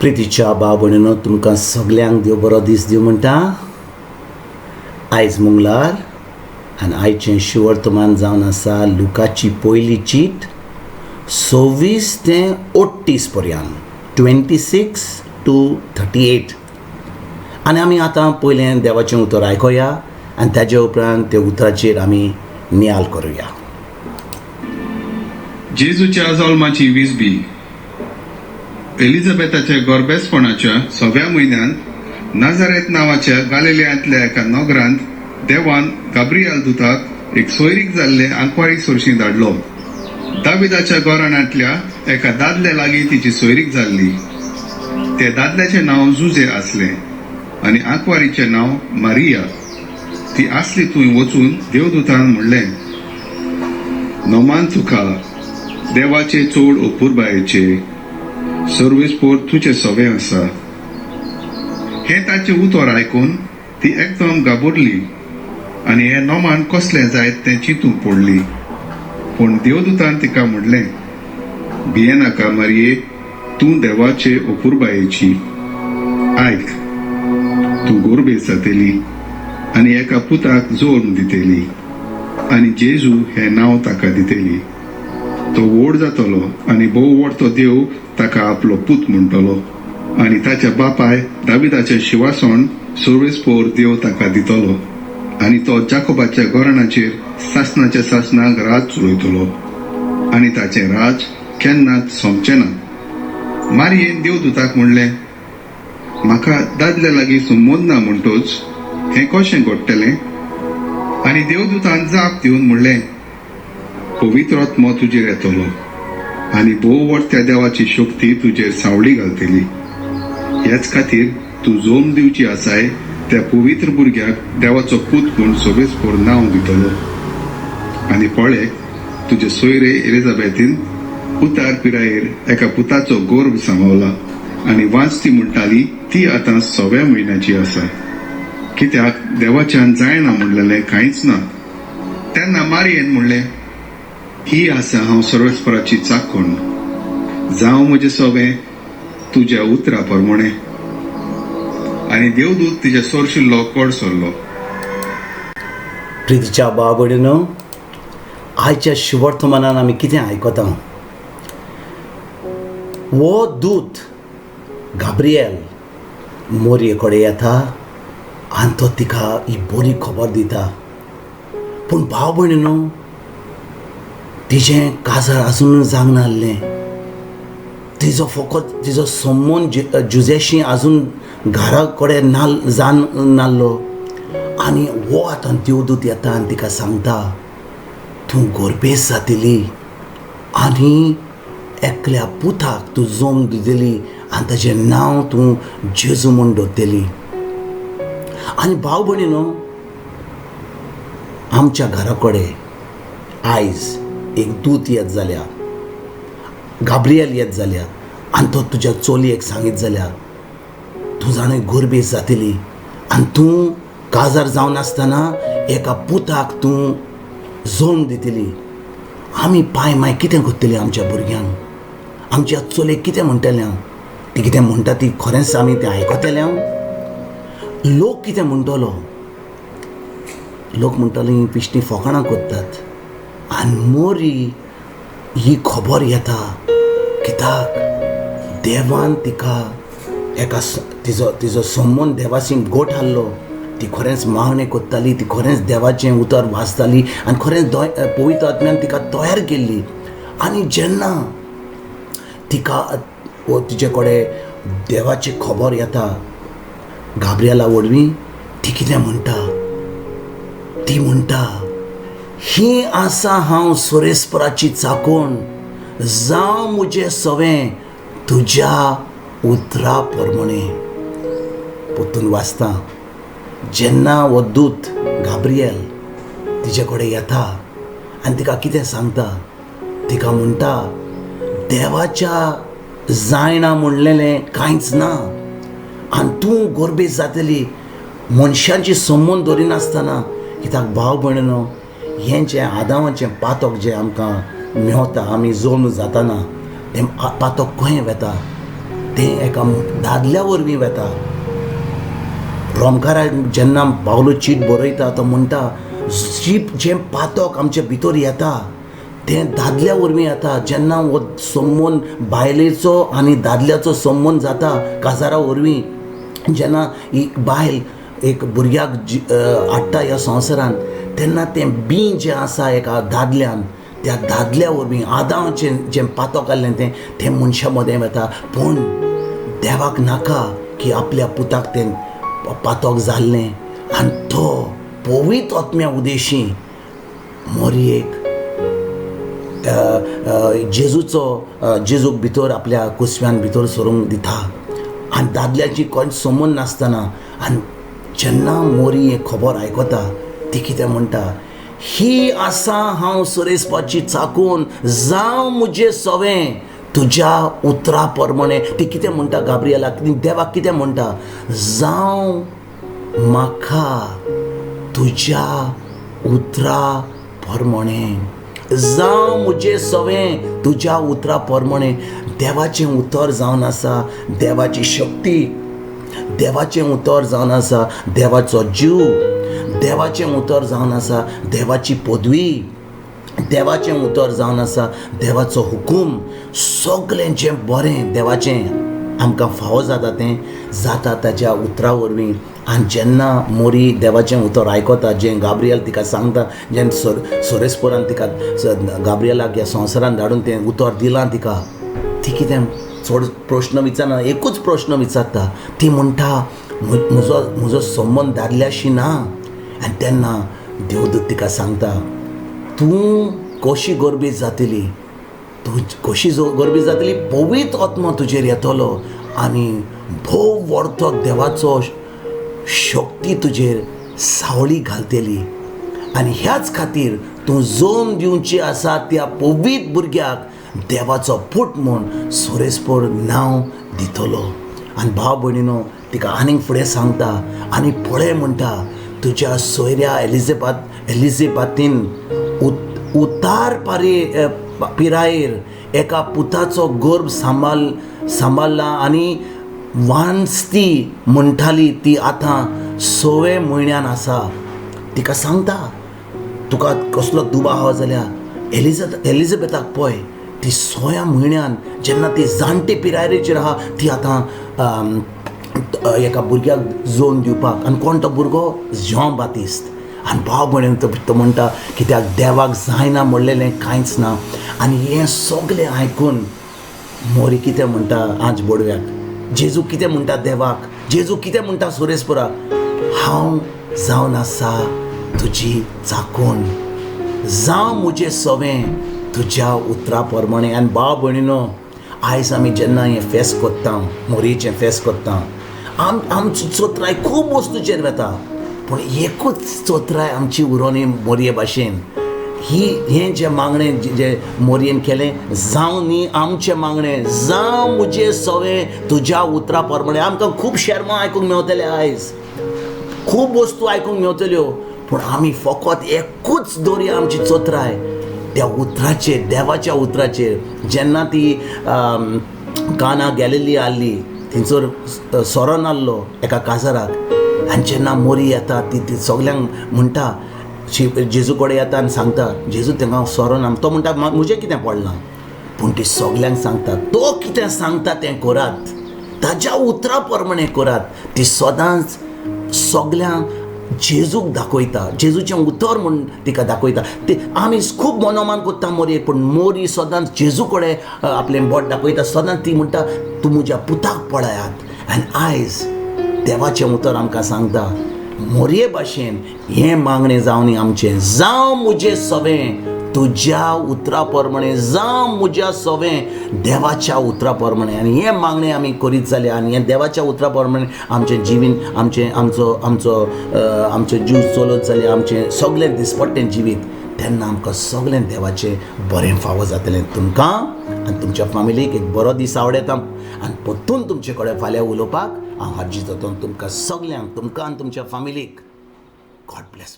प्रितीच्या भाव भयणीनो, तुमकां सगल्यांक देव बरो दीस दिवं म्हणटा. आयज मंगळार आनी आयचें शिवर्तमान जावन आसा लुकाची पयली चीट 26 ते 38 पर्यंत, 26 to 38. आनी आमी आतां पयलें देवाचें उतर आयकोया आनी ताजे उपरांत त्या उतराचेर आमी नियाल करुया. जेजूच्या जल्माची विसबी. एलिझाबेथाच्या गोरबेसपणाच्या सव्या म्हयन्यांत नाझारेत नांवाच्या गालिलियांतल्या एका नगरांत देवान गाब्रियाल दुताक एक सोयरीक जाल्ले आंकवारी सोरशी धाडलो. दाविदाच्या घराण्यांतल्या एका दादल्या लागीं तिची सोयरीक जाल्ली. त्या दादल्याचें नांव जुजे आसलें आनी आंकवारीचें नांव मारिया. ती आसली थंय वचून देवदूतान म्हणलें, "नोमान तुका, देवाचे चड अपुरबायेचे, सर्वेस्पोर तुजे सवे आसा." हें ताचें उतर आयकून ती एकदम घाबरली आनी हें नोमान कसलें जायत तें चिंतूंक पडली. पूण देवदूतान तिका म्हणलें, "भियेनाका मारये, तूं देवाचे अपुरबायेची. आयक, तूं गोरबेज जातली आनी एका पुताक जल्म दितली आनी जेजू हें नांव ताका दितली. तो व्हड जातलो आनी भोव व्हडतो देव ताका आपलो पूत म्हणटलो आनी ताच्या बापाय दाविदाचें शिवासण सर्वेस्पोर देव ताका दितलो आनी तो जाकोबाच्या घराण्याचेर सासनाच्या सासनाक राज चलयतलो आनी ताचें राज केन्नाच सोंपचें ना." मारियेन देवदूताक म्हणलें, "म्हाका दादल्या लागीं संबंद ना, म्हणटोच हें कशें घडटलें?" आनी देवदूतान जाप दिवन म्हणलें, "पवित्र आत्मो तुजेर येतलो आनी भोव त्या देवाची शक्ती तुजेर सावळी घालतली. ह्याच खातीर तूं जल्म दिवची आसाय त्या पवित्र भुरग्याक देवाचो पूत म्हूण सोबेस्पोर नांव दितलो. आनी पळे, तुजे सोयरे एलिझाबेथीन उतार पिरायेर एका पुताचो गर्भ सांबावला आनी वांच ती म्हणटाली ती आतां सव्या म्हयन्याची आसा, कित्याक देवाच्यान जायना म्हणलेलें कांयच ना." तेन्ना मारियेन म्हणलें, "ही आसा हांव सर्वेस्पराची चाकोण. जावं म्हजें सवें तुज्या उतरा प्रमाणे." आनी देवदूत तिच्या सोरशिल्लो कोड सरलो. प्रितीच्या भाव भयणीनो, आयच्या शिवर्तमानान आमी कितें आयकता? हो दूत गाब्रियल मोरये कडेन येता आनी तो तिका ही बरी खबर दिता. पूण भाव भयणीनो, तिजें काजार आजून जावंक नासलें. तिजो फकत तिजो संबंद जुजेशी आजून घरा कडेन नाल जान नाल्लो आनी हो आतां देवदूत येता आनी तिका सांगता, तूं गोरबेज जातली आनी एकल्या पुताक तूं जल्म दितली आनी ताजें नांव तूं जेजू म्हूण दवरतली. आनी भाव भयणीनो, आमच्या घरा कडेन आयज एक दूत येत जाल्यार, गाब्रियल येत जाल्यार आनी तो तुज्या चलयेक सांगीत जाल्यार, तूं जाणा गोरबेज जातली आनी तूं काजार जावन आसतना एका पुताक तूं जल्म दितली, आमी पाय माय कितें करतली आमच्या भुरग्यांक? आमच्या चलयेक कितें म्हणटले हांव? ती कितें म्हणटा ती खरेंच आमी तें आयकतले हांव? लोक कितें म्हणटलो? लोक म्हणटले, ही पिश्टी फोकाणां करतात. आनी मोरी ही खबर येता कित्याक देवान तिका एका तिजो संबंद देवाशी गोट आहलो. ती खरेंच मागणें करताली, ती खरेंच देवाचें उतर वाचताली आनी खरेंच पवित्र आत्म्यान तिका तयार केल्ली. आनी जेन्ना तिका वो तिचे कडेन देवाची खबर येता गाब्रियला वरवीं, ती कितें म्हणटा? ती म्हणटा, "ही आसा हांव सुरेस्पराची चाकोण, जावं म्हजें सवें तुज्या उतरा प्रमाणे." परतून वाचता, जेन्ना हो दूत गाब्रियल तिजे कडेन येता आनी तिका कितें सांगता? तिका म्हणटा, देवाच्या जायना म्हणलेलें कांयच ना आनी तूं गोरबेज जातली मनशांची संबंद दवरिनासतना. कित्याक भाव भयणीनो, हें जें आदावाचें पातक जें आमकां मेवता, आमी जल्म जाताना तें पातक खंय वेता? तें एका दादल्या वरवीं वता. रोमकाराक जेन्ना पावलो चीट बरयता तो म्हणटा जी जें पातक आमचे भितर येता तें दादल्या वरवीं येता. जेन्ना हो संबंद बायलेचो आनी दादल्याचो संबंद जाता काजारा वरवीं, जेन्ना एक बायल एक भुरग्याक हाडटा ह्या संवसारांत तेन्ना तें बीं जें आसा एका दादल्यान, त्या दादल्या वरवीं आदांवचें जें पातक आहलें तें तें मनशां मदें वता. पूण देवाक नाका की आपल्या पुताक तें पातक जाल्लें आनी तो पवित्र आत्म्या उदेशी मोरयेक जेजूचो जेजूक भितर आपल्या कुसव्यान भितर सरूंक दिता आनी दादल्याची कोण संबंद नासतना. आनी जेन्ना मोरी हें खबर आयकता ती कितें म्हणटा, ही आसा हांव सोरेसपाची चाकून, जावं म्हजें सवें तुज्या उतरा प्रमाणे. ती कितें म्हणटा गाब्रियलाक, देवाक कितें म्हणटा, जावं म्हाका तुज्या उतरा प्रमाणे, जावं म्हजें सवें तुज्या उतरा प्रमाणे. देवाचें उतर जावन आसा देवाची शक्ती, देवाचें उतर जावन आसा देवाचो जीव, देवाचें उतर जावन आसा देवाची पदवी, देवाचें उतर जावन आसा देवाचो हुकूम. सगळें जें बरें देवाचें आमकां फावो जाता तें जाता ताच्या उतरा वरवीं. आनी जेन्ना मोरी देवाचें उतर आयकता, जें गाब्रियल तिका सांगता, जें सोरेस्पोरान तिका गाब्रियलाक ह्या संवसारान धाडून तें उतर दिलां तिका, ती कितें चड प्रश्न विचारना, एकूच प्रश्न विचारता. ती म्हणटा म्हजो म्हजो संबंद दादल्याशी ना. आनी तेन्ना देवदूत तिका सांगता तूं कशी गर्भी जातली, तूं कशी गर्भी जातली, पवित्र आत्मा तुजेर येतलो आनी भोव व्हडतो देवाचो शक्ती तुजेर सावळी घालतली आनी ह्याच खातीर तूं जोम दिवची आसा त्या पवित्र भुरग्याक देवाचो पूत म्हूण सोरेस्पोर नांव दितलो. आनी भाव भयणीनो तिका आनीक फुडें सांगता आनी पळय म्हणटा तुज्या सोयऱ्या एलिझाबेथीन उतार पिरायेर एका पुताचो गर्भ सांबाळला आनी वांजती म्हणटाली ती आतां 6 म्हयन्यान आसा. तिका सांगता तुका कसलो दुबाव आहा जाल्यार एलिझाबेथाक पळय, ती 6 म्हयन्यान जेन्ना ती जाणटे पिरायेचेर आहा ती आतां एका भुरग्याक जोन दिवपाक. आनी कोण तो भुरगो, जॉन बातिस्त. आनी भाव भयणीन तो म्हणटा कित्याक देवाक जायना म्हणलेलें कांयच ना. आनी हें सगळें आयकून मोरी कितें म्हणटा आज बोडव्याक, जेजू कितें म्हणटा देवाक, जेजू कितें म्हणटा सोरेस्पोराक, हांव जावन आसा तुजी चाकून, जावं म्हजें सवें तुज्या उतरा प्रमाणे. आनी भाव भयणीनो आयज आमी जेन्ना हें फेस्त करता, मोरयेचें फेस्त करता, आमची चोत्राय खूब वस्तूचेर वता, पूण एकूच चोत्राय आमची उरोनी मोरये भाशेन. ही हें जें मागणें जें मोरयेन केलें, जावं न्ही आमचें मागणें, जावं म्हजें सवें तुज्या उतरा प्रमाणे. आमकां खूब शेर्मां आयकूंक मेवतले आयज, खूब वस्तू आयकूंक मेवतल्यो, पूण आमी फकत एकूच दवरया आमची चोत्राय त्या उतराचेर, देवाच्या उतराचेर. जेन्ना ती काना गॅलिली आहली, थंयसर सोरो नासलो एका काजाराक, आनी जेन्ना मोरी येता ती ती सगल्यांक म्हणटा, जेजू कडेन येता आनी सांगता, जेजू तांकां सोरो ना. तो म्हणटा म्हजें कितें पडलां, पूण ती सगल्यांक सांगता तो कितें सांगता तें करात, ताज्या उतरा प्रमाणे करात. ती सदांच सगल्यांक जेजूक दाखयता, जेजूचें उतर म्हूण तिका दाखयता. ती आमी खूब मनोमान करता मोरयेक, पूण मोरी सदांच जेजू कडेन आपलें बोट दाखयता, सदांच ती म्हणटा तूं म्हज्या पुताक पळयात. आनी आयज देवाचें उतर आमकां सांगता मोरये भाशेन हें मागणें जावनी आमचें, जावं म्हजें सवें तुज्या उतरा प्रमाणे, जावं म्हज्या सवें देवाच्या उतरा प्रमाणे. आनी हें मागणें आमी करीत जाल्यार आनी हें देवाच्या उतरा प्रमाणे आमचें जिवीन आमचें आमचो आमचो आमचें जीव चलत जाल्यार आमचें सगळें दिसपट्टें जिवीत, तेन्ना आमकां सगळें देवाचें बरें फावो जातलें. तुमकां आनी तुमच्या फामिलीक एक बरो दीस आवडटा आनी परतून तुमचे कडेन फाल्यां उलोवपाक हांव हाजीर जाता. तुमकां सगल्यांक, तुमकां आनी तुमच्या फामिलीक गॉड ब्लेस.